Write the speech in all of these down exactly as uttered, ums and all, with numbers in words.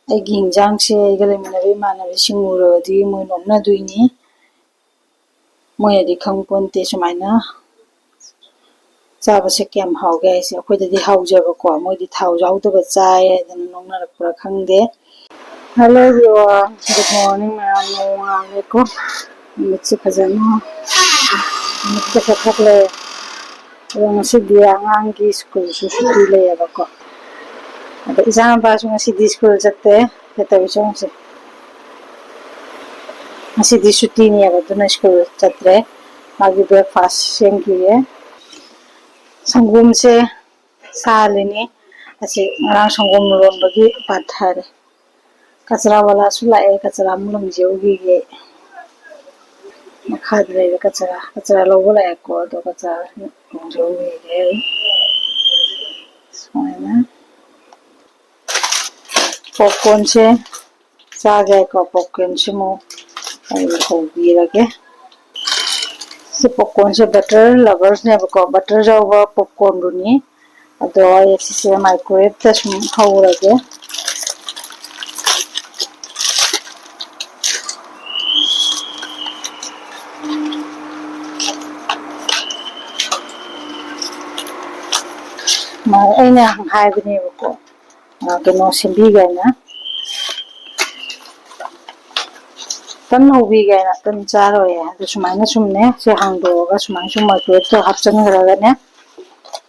ꯑꯩꯒꯤ ꯍꯤꯟꯖꯥꯡꯁꯦ ꯑꯩꯒ ꯂꯩꯃꯤꯟꯅꯕ ꯏꯃꯥꯟꯅꯕꯤꯁꯤꯡ ꯎꯔꯕꯗꯤ ꯃꯣꯏ ꯅꯣꯛꯅꯗꯣꯏꯅꯤ꯫ ꯃꯣꯏꯅꯗꯤ ꯈꯪꯄꯣꯟꯇꯦ ꯁꯨꯃꯥꯏꯅ ꯆꯥꯕꯁꯦ ꯀꯌꯥꯝ ꯍꯥꯎꯒꯦ ꯍꯥꯏꯁꯦ꯫ ꯑꯩꯈꯣꯏꯗꯗꯤ ꯍꯥꯎꯖꯕꯀꯣ, ꯃꯣꯏꯗꯤ ꯊꯥꯎ ꯌꯥꯎꯗꯕ ꯆꯥꯏ ꯍꯥꯏꯗꯅ ꯅꯣꯛꯅꯔꯛꯄ꯭ꯔꯥ ꯈꯪꯗꯦ꯫ Hello everyone, good morning ꯃꯌꯥꯝ, ꯅꯣꯡ ꯉꯥꯜꯂꯦꯀꯣ, ꯅꯨꯃꯤꯠꯁꯦ ꯐꯖꯅ ꯅꯨꯃꯤꯠꯁꯦ ꯐꯖꯊꯣꯛꯂꯦ꯫ ꯑꯗꯣ ꯉꯁꯤꯗꯤ ꯑꯉꯥꯡꯒꯤ ꯁ꯭ꯀꯨꯜꯁꯨ ꯁꯨꯇꯤ ꯂꯩꯌꯦꯕꯀꯣ꯫ ꯑꯗꯣ ꯏꯆꯥꯅꯨꯄꯥꯁꯨ ꯉꯁꯤꯗꯤ ꯁ꯭ꯀꯨꯜ ꯆꯠꯇꯦ꯫ ꯀꯩ ꯇꯧꯔꯤꯁꯦ ꯌꯦꯡꯉꯨꯁꯦ꯫ ꯉꯁꯤꯗꯤ ꯁꯨꯇꯤꯅꯦꯕ, ꯑꯗꯨꯅ ꯁ꯭ꯀꯨꯜ ꯆꯠꯇ꯭ꯔꯦ꯫ ꯃꯥꯒꯤ breakfast ꯁꯦꯝꯈꯤꯌꯦ꯫ ꯁꯪꯒꯣꯝꯁꯦ ꯁꯥꯍꯜꯂꯤꯅꯤ꯫ ꯑꯁꯤ ꯉꯔꯥꯡ ꯁꯪꯒꯣꯝ ꯂꯣꯟꯕꯒꯤ ꯄꯥꯊꯔꯦ꯫ ꯀꯆꯔꯥ ꯋꯥꯂꯥꯁꯨ ꯂꯥꯛꯑꯦ, ꯀꯆꯔꯥ ꯑꯃꯨꯛ ꯂꯪꯖꯍꯧꯈꯤꯒꯦ꯫ ꯃꯈꯥꯗ ꯂꯩꯕ ꯀꯆꯔꯥ, ꯀꯆꯔꯥ ꯂꯧꯕ ꯂꯥꯛꯑꯦꯀꯣ, ꯑꯗꯣ ꯀꯆꯔꯥ ꯂꯪꯖꯍꯧꯈꯤꯒꯦ꯫ ꯁꯨꯃꯥꯏꯅ popcornꯁꯦ ꯆꯥꯒꯦ ꯍꯥꯏꯀꯣ, popcornꯁꯤꯃꯨꯛ ꯑꯩ ꯍꯧꯕꯤꯔꯒꯦ꯫ ꯁꯤ popcornꯁꯦ butter loversꯅꯦꯕꯀꯣ, butter ꯌꯥꯎꯕ popcornꯗꯨꯅꯤ꯫ ꯑꯗꯣ ꯑꯩ ꯁꯤꯁꯦ microwaveꯇ ꯁꯨꯝ ꯍꯧꯔꯒꯦ꯫ ꯃꯥ-, ꯑꯩꯅ ꯍꯥꯏꯕꯅꯦꯕꯀꯣ, ꯑ, ꯀꯩꯅꯣ ꯁꯦꯝꯕꯤꯒꯦꯅ, ꯇꯟ ꯍꯧꯕꯤꯒꯦꯅ, ꯇꯟ ꯆꯥꯔꯣꯏꯌꯦ꯫ ꯑꯗꯨ ꯁꯨꯃꯥꯏꯅ ꯁꯨꯝꯅꯦ, ꯁꯤ ꯍꯥꯡꯗꯣꯛꯑꯒ ꯁꯨꯃꯥꯏꯅ ꯁꯨꯝ microwaveꯇ ꯍꯥꯞꯆꯤꯟꯈ꯭ꯔꯒꯅꯦ,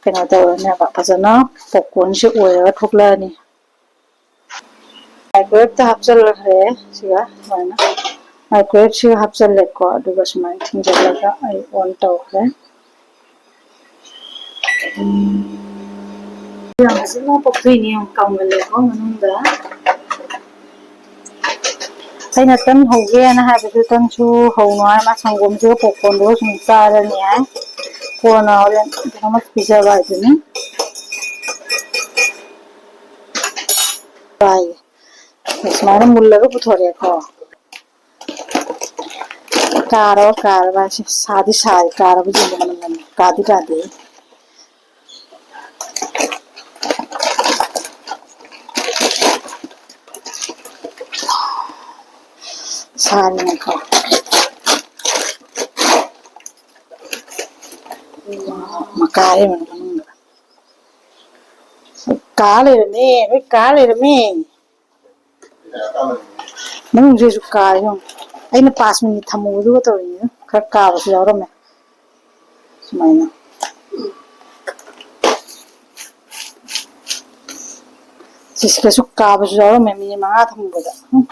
ꯀꯩꯅꯣ ꯇꯧꯔꯅꯦꯕ, ꯐꯖꯅ popcornꯁꯦ ꯑꯣꯏꯔꯒ ꯊꯣꯛꯂꯛꯑꯅꯤ꯫ Microwaveꯇ ꯍꯥꯞꯆꯜꯂꯈ꯭ꯔꯦ꯫ ꯁꯤꯒ ꯁꯨꯃꯥꯏꯅ microwaveꯁꯤꯒ ꯍꯥꯞꯆꯜꯂꯦꯀꯣ, ꯑꯗꯨꯒ ꯁꯨꯃꯥꯏꯅ ꯊꯤꯡꯖꯤꯜꯂꯒ ꯑꯩ on ꯇꯧꯈ꯭ꯔꯦ꯫ ꯌꯥꯝ ꯐꯖꯅ ꯄꯣꯛꯊꯣꯛꯏꯅꯦ, ꯌꯥꯝ ꯀꯪꯍꯜꯂꯦꯀꯣ ꯃꯅꯨꯡꯗ꯫ ꯑꯩꯅ ꯇꯟ ꯍꯧꯒꯦꯅ ꯍꯥꯏꯕꯗꯨ ꯇꯟꯁꯨ ꯍꯧꯅꯨ ꯍꯥꯏ, ꯃꯥ ꯁꯪꯒꯣꯝꯁꯤꯒ popcornꯗꯨꯒ ꯁꯨꯝ ꯆꯥꯔꯅꯤ ꯍꯥꯏ꯫ ꯀꯣꯟꯅ ꯍꯣꯔꯦꯟ ꯀꯩꯅꯣꯝꯃ ꯄꯤꯖꯕ ꯍꯥꯏꯗꯨꯅꯤ꯫ ꯁꯨꯃꯥꯏꯅ ꯃꯨꯜꯂꯒ ꯄꯨꯊꯣꯔꯛꯑꯦꯀꯣ꯫ ꯀꯥꯔꯕ, ꯀꯥꯔꯕ ꯍꯥꯏꯁꯦ꯫ ꯁꯥꯗꯤ ꯁꯥꯏ, ꯀꯥꯔꯕ ꯌꯦꯡꯕ ꯃꯅꯝ ꯅꯝꯃꯦ꯫ ꯀꯥꯗꯤ ꯀꯥꯗꯦ꯫ ꯀꯥꯔꯦꯅꯦꯀꯣ꯫ ꯃꯀꯥꯔꯦ ꯃꯅꯨꯡꯗ꯫ ꯀꯥ ꯂꯩꯔꯝꯃꯦ, ꯂꯣꯏ ꯀꯥ ꯂꯩꯔꯝꯃꯦ꯫ ꯃꯅꯨꯡꯁꯤꯁꯨ ꯀꯥꯔꯦ ꯌꯦꯡꯉꯨ꯫ ꯑꯩꯅ ꯄꯥꯁ ꯃꯤꯅꯤꯠ ꯊꯝꯃꯨꯕꯗꯨꯒ ꯇꯧꯔꯤꯅꯤꯅ ꯈꯔ ꯀꯥꯕꯁꯨ ꯌꯥꯎꯔꯝꯃꯦ꯫ ꯁꯨꯃꯥꯏꯅ꯫ ꯁꯤꯁꯤꯗꯁꯨ ꯀꯥꯕꯁꯨ ꯌꯥꯎꯔꯝꯃꯦ, ꯃꯤꯅꯤꯠ ꯃꯉꯥ ꯊꯝꯃꯨꯕꯗ꯫ ꯎꯝ꯫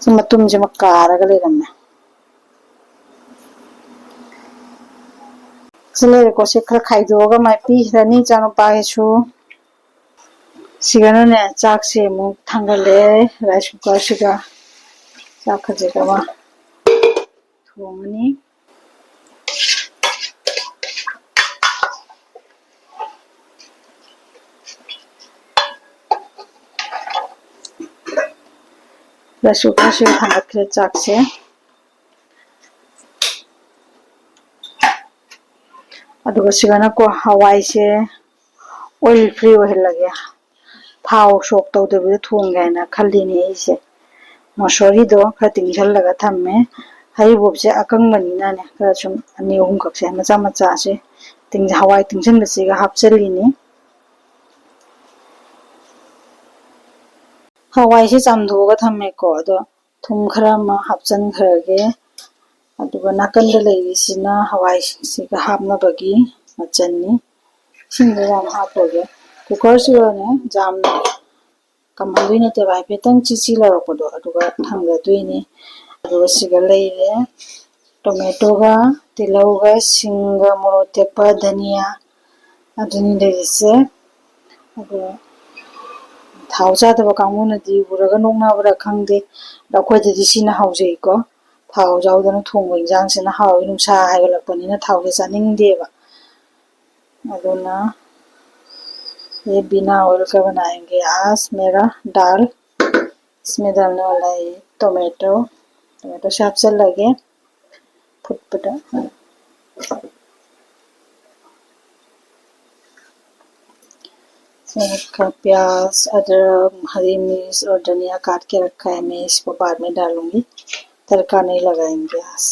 ꯁꯤ ꯃꯇꯨꯝꯁꯤꯃ ꯀꯥꯔꯒ ꯂꯩꯔꯝꯃꯦ꯫ ꯁꯤ ꯂꯩꯔꯦꯀꯣ, ꯁꯤ ꯈꯔ ꯈꯥꯏꯗꯣꯛꯑꯒ ꯃꯥꯏ ꯄꯤꯈ꯭ꯔꯅꯤ ꯏꯆꯥꯅꯨꯄꯥꯒꯤꯁꯨ꯫ ꯁꯤꯒꯅꯅꯦ, ꯆꯥꯛꯁꯦ ꯑꯃꯨꯛ ꯊꯥꯡꯒꯠꯂꯦ rice cooker ꯁꯤꯒ꯫ ꯆꯥꯛ ꯈꯖꯤꯛ ꯑꯃ ꯊꯣꯡꯉꯅꯤ꯫ Rice cooker ꯁꯤꯒ ꯊꯥꯡꯒꯠꯈ꯭ꯔꯦ ꯆꯥꯛꯁꯦ꯫ ꯑꯗꯨꯒ ꯁꯤꯒꯅꯀꯣ, ꯍꯋꯥꯏꯁꯦ oil free ꯑꯣꯏꯍꯜꯂꯒꯦ, ꯊꯥꯎ ꯁꯣꯛ ꯇꯧꯗꯕꯤꯗ ꯊꯣꯡꯒꯦ ꯍꯥꯏꯅ ꯈꯜꯂꯤꯅꯦ ꯑꯩꯁꯦ꯫ ꯃꯁꯣꯔꯤꯗꯣ ꯈꯔ ꯇꯤꯡꯁꯜꯂꯒ ꯊꯝꯃꯦ꯫ ꯍꯔꯤꯕꯣꯞꯁꯦ ꯑꯀꯪꯕꯅꯤꯅꯅꯦ, ꯈꯔ ꯁꯨꯝ ꯑꯅꯤ ꯑꯍꯨꯝꯈꯛꯁꯦ ꯃꯆꯥ ꯃꯆꯥꯁꯦ ꯇꯤꯡ-, ꯍꯋꯥꯏ ꯇꯤꯡꯁꯟꯕꯁꯤꯒ ꯍꯥꯞꯆꯜꯂꯤꯅꯤ꯫ ꯍꯋꯥꯏꯁꯦ ꯆꯥꯝꯊꯣꯛꯑꯒ ꯊꯝꯃꯦꯀꯣ, ꯑꯗꯣ ꯊꯨꯝ ꯈꯔ ꯑꯃ ꯍꯥꯞꯆꯟꯈ꯭ꯔꯒꯦ꯫ ꯑꯗꯨꯒ ꯅꯥꯀꯟꯗ ꯂꯩꯔꯤꯁꯤꯅ ꯍꯋꯥꯏꯁꯤꯡꯁꯤꯒ ꯍꯥꯞꯅꯕꯒꯤ ꯃꯆꯜꯅꯤ꯫ ꯏꯁꯤꯡꯗꯣ ꯌꯥꯝ ꯍꯥꯞꯄꯣꯏꯒꯦ꯫ Cooker ꯁꯤꯒꯅꯦ ꯌꯥꯝꯅ ꯀꯝꯍꯟꯗꯣꯏ ꯅꯠꯇꯦꯕ, ꯍꯥꯏꯐꯦꯠꯇꯪ ꯆꯤ ꯆꯤ ꯂꯥꯎꯔꯛꯄꯗꯣ ꯑꯗꯨꯒ ꯊꯥꯡꯗꯗꯣꯏꯅꯤ꯫ ꯑꯗꯨꯒ ꯁꯤꯒ ꯂꯩꯔꯦ ꯇꯣꯃꯦꯇꯣꯒ, ꯇꯤꯜꯍꯧꯒ, ꯁꯤꯡꯒ, ꯃꯣꯔꯣꯛ ꯑꯇꯦꯛꯄ, ꯙꯅꯤꯌꯥ, ꯑꯗꯨꯅꯤ ꯂꯩꯔꯤꯁꯦ꯫ ꯑꯗꯣ ꯊꯥꯎ ꯆꯥꯗꯕ ꯀꯥꯡꯕꯨꯅꯗꯤ ꯎꯔꯒ ꯅꯣꯛꯅꯕ꯭ꯔꯥ ꯈꯪꯗꯦ, ꯑꯗꯣ ꯑꯩꯈꯣꯏꯗꯗꯤ ꯁꯤꯅ ꯍꯥꯎꯖꯩꯀꯣ꯫ ꯊꯥꯎ ꯌꯥꯎꯗꯅ ꯊꯣꯡꯕ ꯏꯟꯖꯥꯡꯁꯤꯅ ꯍꯥꯎꯏ, ꯅꯨꯡꯁꯥ ꯍꯥꯏꯒꯠꯂꯛꯄꯅꯤꯅ ꯊꯥꯎꯁꯦ ꯆꯥꯅꯤꯡꯗꯦꯕ꯫ ꯑꯗꯨꯅ ये बिना ऑयल का बनाएंगे आज मेरा दाल। इसमें डालने वाला है टोमेटो, टोमेटो ꯁꯦ ꯍꯥꯞꯆꯜꯂꯒꯦ ꯐꯨꯠꯄꯗ꯫ इसमें प्याज, अदरक, हरी मिर्च और धनिया काट के रखा है। मैं इसको बाद में डालूंगी, तड़का नहीं लगाएंगे आज।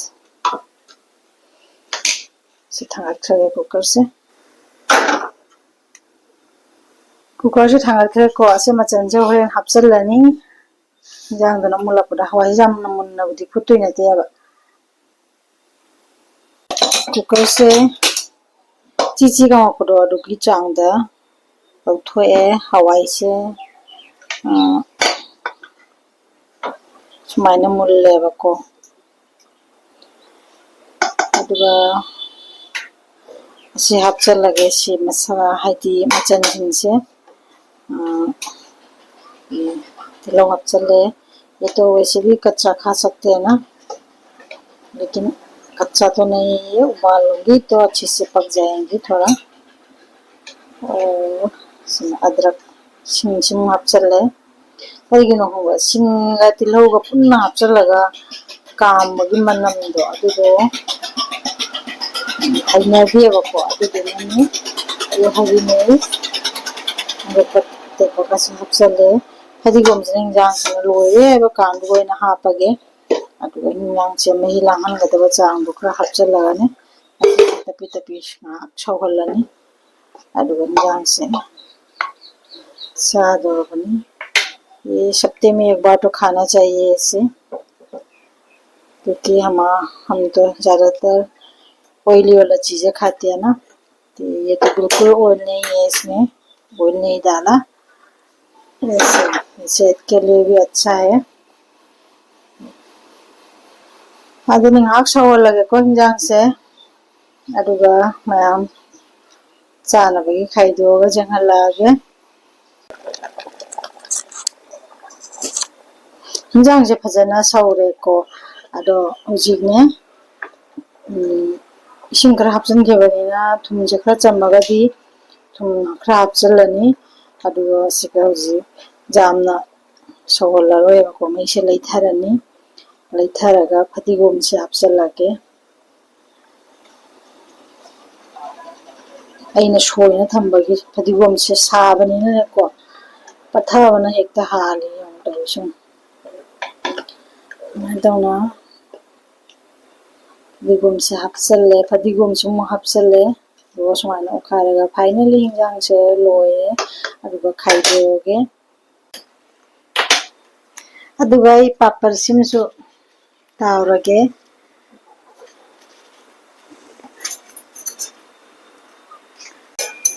ꯁꯤ ꯊꯥꯡꯒꯠꯈ꯭ꯔꯒꯦ ꯀꯨꯀꯔꯁꯦ꯫ ꯀꯨꯀꯔꯁꯦ ꯊꯥꯡꯒꯠꯈ꯭ꯔꯦꯀꯣ꯫ ꯑꯁꯤ ꯃꯆꯜꯁꯦ ꯍꯣꯔꯦꯟ ꯍꯥꯞꯆꯤꯜꯂꯅꯤ꯫ ꯏꯟꯖꯥꯡꯗꯨꯅ ꯃꯨꯜꯂꯛꯄꯗ ꯍꯋꯥꯏꯁꯦ ꯌꯥꯝꯅ ꯃꯨꯟꯅꯕꯨꯗꯤ ꯐꯨꯠꯇꯣꯏ ꯅꯠꯇꯦꯕ꯫ ꯀꯨꯀꯔꯁꯦ ꯆꯤ ꯆꯤ ꯀꯥꯝꯃꯛꯄꯗꯣ ꯑꯗꯨꯒꯤ ꯆꯥꯡꯗ ꯂꯧꯊꯣꯛꯑꯦ꯫ ꯍꯋꯥꯏꯁꯦ, ꯑ, ꯁꯨꯃꯥꯏꯅ ꯃꯨꯜꯂꯦꯕꯀꯣ꯫ ꯑꯗꯨꯒ ꯑꯁꯤ ꯍꯥꯞꯆꯜꯂꯒꯦ꯫ ꯁꯤ ꯃꯁꯥꯂꯥ ꯍꯥꯏꯗꯤ ꯃꯆꯜꯁꯤꯡꯁꯦ, ꯑ, ꯎꯝ, ꯇꯤꯜꯍꯧ ꯍꯥꯞꯆꯜꯂꯦ꯫ ये तो वैसे भी कच्चा खा सकते हैं ना, लेकिन कच्चा तो नहीं है, उबाल लूंगी तो अच्छे से पक जाएंगी थोड़ा। और इसमें अदरक, ꯁꯤꯡ, ꯁꯤꯡ ꯍꯥꯞꯆꯜꯂꯦ꯫ ꯀꯩꯒꯤꯅꯣ ꯈꯪꯕ꯭ꯔꯥ? ꯁꯤꯡꯒ ꯇꯤꯜꯍꯧꯒ ꯄꯨꯟꯅ ꯍꯥꯞꯆꯜꯂꯒ ꯀꯥꯝꯕꯒꯤ ꯃꯅꯝꯗꯣ ꯑꯗꯨꯗꯣ, ꯎꯝ, ꯍꯩꯅꯗꯦꯕꯀꯣ꯫ ꯑꯗꯨꯗꯨꯅꯅꯦ ꯑꯩ ꯍꯥꯏꯗꯤꯅꯦ ꯃꯣꯔꯣꯛ ꯑꯇꯦꯛꯄꯒꯁꯨ ꯍꯥꯞꯆꯜꯂꯦ꯫ ꯐꯗꯤꯒꯣꯝꯁꯤꯅ ꯏꯟꯖꯥꯡꯁꯤꯅ ꯂꯣꯏꯔꯦ ꯍꯥꯏꯕ ꯀꯥꯟꯗꯨꯒ ꯑꯣꯏꯅ ꯍꯥꯞꯄꯒꯦ꯫ ꯑꯗꯨꯒ ꯏꯟꯖꯥꯡꯁꯦ ꯃꯍꯤ ꯂꯥꯡꯍꯟꯒꯗꯕ ꯆꯥꯡꯗꯣ ꯈꯔ ꯍꯥꯞꯆꯜꯂꯒꯅꯦ ꯇꯞꯄꯤ ꯇꯞꯄꯤ ꯉꯥꯏꯍꯥꯛ ꯁꯧꯍꯜꯂꯅꯤ꯫ ꯑꯗꯨꯒ ꯏꯟꯖꯥꯡꯁꯦ ꯆꯥꯗꯧꯔꯕꯅꯤ꯫ ये हफ्ते में एक बार तो खाना चाहिए इसे, क्योंकि हम, हम तो ज़्यादातर ऑयली वाला चीज़ें खाते हैं ना। तो ये तो बिल्कुल ऑयल नहीं है इसमें, ऑयल नहीं डाला। ऐसे सेहत के लिए भी अच्छा है। ꯑꯗꯨꯅ ꯉꯥꯏꯍꯥꯛ ꯁꯧꯍꯜꯂꯒꯦꯀꯣ ꯏꯟꯖꯥꯡꯁꯦ꯫ ꯑꯗꯨꯒ ꯃꯌꯥꯝ ꯆꯥꯅꯕꯒꯤ ꯈꯥꯏꯗꯣꯛꯑꯒ ꯆꯪꯍꯜꯂꯛꯑꯒꯦ꯫ ꯏꯟꯖꯥꯡꯁꯦ ꯐꯖꯅ ꯁꯧꯔꯦꯀꯣ꯫ ꯑꯗꯣ ꯍꯧꯖꯤꯛꯅꯦ, ꯎꯝ, ꯏꯁꯤꯡ ꯈꯔ ꯍꯥꯞꯆꯤꯟꯈꯤꯕꯅꯤꯅ ꯊꯨꯝꯁꯦ ꯈꯔ ꯆꯝꯃꯒꯗꯤ ꯊꯨꯝ ꯈꯔ ꯍꯥꯞꯆꯤꯜꯂꯅꯤ꯫ ꯑꯗꯨꯒ ꯁꯤꯒ ꯍꯧꯖꯤꯛ ꯌꯥꯝꯅ ꯁꯧꯍꯜꯂꯔꯣꯏꯕꯀꯣ, ꯃꯩꯁꯦ ꯂꯩꯊꯔꯅꯤ꯫ ꯂꯩꯊꯔꯒ ꯐꯗꯤꯒꯣꯝꯁꯦ ꯍꯥꯞꯆꯤꯜꯂꯒꯦ꯫ ꯑꯩꯅ ꯁꯣꯏꯅ ꯊꯝꯕꯒꯤ ꯐꯗꯤꯒꯣꯝꯁꯦ ꯁꯥꯕꯅꯤꯅꯅꯦꯀꯣ, ꯄꯠꯊꯕꯅ ꯍꯦꯛꯇ ꯍꯥꯜꯂꯤ꯫ ꯌꯦꯡꯉꯨ ꯇꯧꯔꯤꯁꯤ꯫ ꯁꯨꯃꯥꯏꯅ ꯇꯧꯅ ꯐꯗꯤꯒꯣꯝꯁꯦ ꯍꯥꯞꯆꯜꯂꯦ, ꯐꯗꯤꯒꯣꯝꯁꯨ ꯑꯃꯨꯛ ꯍꯥꯞꯆꯜꯂꯦ꯫ ꯑꯗꯨꯒ ꯁꯨꯃꯥꯏꯅ ꯑꯣꯠꯈꯥꯏꯔꯒ finally ꯍꯤꯟꯖꯥꯡꯁꯦ ꯂꯣꯏꯔꯦ꯫ ꯑꯗꯨꯒ ꯈꯥꯏꯗꯣꯛꯑꯒꯦ꯫ ꯑꯗꯨꯒ ꯑꯩ ꯄꯥꯄꯔꯁꯤꯃꯁꯨ ꯇꯥꯎꯔꯒꯦ꯫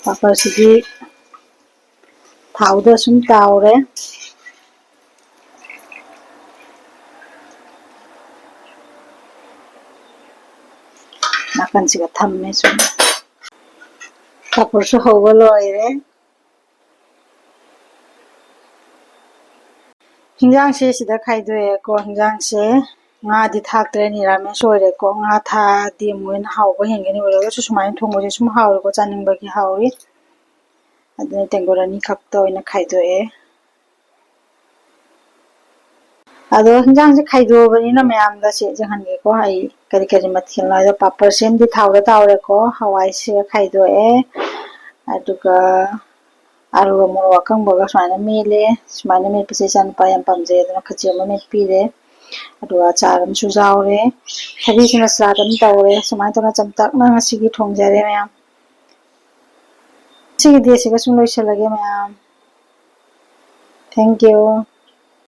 ꯄꯥꯄꯔꯁꯤꯗꯤ ꯊꯥꯎꯗ ꯁꯨꯝ ꯇꯥꯎꯔꯦ꯫ ꯅꯥꯀꯟꯁꯤꯒ ꯊꯝꯃꯦ ꯁꯨꯝ꯫ ꯄꯥꯄꯔꯁꯨ ꯍꯧꯕ ꯂꯣꯏꯔꯦ꯫ ꯍꯤꯟꯖꯥꯡꯁꯦ ꯁꯤꯗ ꯈꯥꯏꯗꯣꯛꯑꯦꯀꯣ꯫ ꯍꯤꯟꯖꯥꯡꯁꯦ ꯉꯥꯗꯤ ꯊꯥꯛꯇ꯭ꯔꯦ, ꯅꯤꯔꯥꯃꯤꯁ ꯑꯣꯏꯔꯦꯀꯣ꯫ ꯉꯥ ꯊꯥꯛꯑꯗꯤ ꯑꯃꯨꯛ ꯍꯦꯟꯅ ꯍꯥꯎꯕ ꯍꯦꯟꯒꯅꯤ꯫ ꯑꯣꯏꯔꯒꯁꯨ ꯁꯨꯃꯥꯏꯅ ꯊꯣꯡꯕꯁꯦ ꯁꯨꯝ ꯍꯥꯎꯔꯦꯀꯣ, ꯆꯥꯅꯤꯡꯕꯒꯤ ꯍꯥꯎꯔꯤ꯫ ꯑꯗꯨꯅ ꯇꯦꯡꯀꯣꯠ ꯑꯅꯤꯈꯛꯇ ꯑꯣꯏꯅ ꯈꯥꯏꯗꯣꯛꯑꯦ꯫ ꯑꯗꯣ ꯍꯤꯟꯖꯥꯡꯁꯦ ꯈꯥꯏꯗꯣꯛꯑꯕꯅꯤꯅ ꯃꯌꯥꯝꯗ ꯁꯤ ꯌꯦꯡꯍꯟꯒꯦꯀꯣ꯫ ꯑꯩ ꯀꯔꯤ ꯀꯔꯤ ꯃꯊꯦꯜꯅꯣ ꯍꯥꯏꯗꯣ, ꯄꯥꯄꯔꯁꯤꯃꯗꯤ ꯊꯥꯎꯗ ꯇꯥꯎꯔꯦꯀꯣ, ꯍꯋꯥꯏꯁꯤꯒ ꯈꯥꯏꯗꯣꯛꯑꯦ, ꯑꯗꯨꯒ ꯑꯂꯨꯒ ꯃꯣꯔꯣꯛ ꯑꯀꯪꯕꯒ ꯁꯨꯃꯥꯏꯅ ꯃꯦꯠꯂꯦ꯫ ꯁꯨꯃꯥꯏꯅ ꯃꯦꯠꯄꯁꯦ ꯏꯆꯥꯅꯨꯄꯥ ꯌꯥꯝ ꯄꯥꯝꯖꯩ, ꯑꯗꯨꯅ ꯈꯖꯤꯛ ꯑꯃ ꯃꯦꯠꯄꯤꯔꯦ꯫ ꯑꯗꯨꯒ ꯑꯆꯥꯔ ꯑꯃꯁꯨ ꯌꯥꯎꯔꯦ, ꯊꯕꯤꯁꯤꯅ ꯁꯂꯥꯗ ꯑꯃ ꯇꯧꯔꯦ꯫ ꯁꯨꯃꯥꯏꯅ ꯇꯧꯅ ꯆꯝꯇꯛꯅ ꯉꯁꯤꯒꯤ ꯊꯣꯡꯖꯔꯦ ꯃꯌꯥꯝ꯫ ꯁꯤꯒꯤꯗꯤ ꯑꯁꯤꯒ ꯁꯨꯝ ꯂꯣꯏꯁꯤꯜꯂꯒꯦ ꯃꯌꯥꯝ꯫ Thank you꯫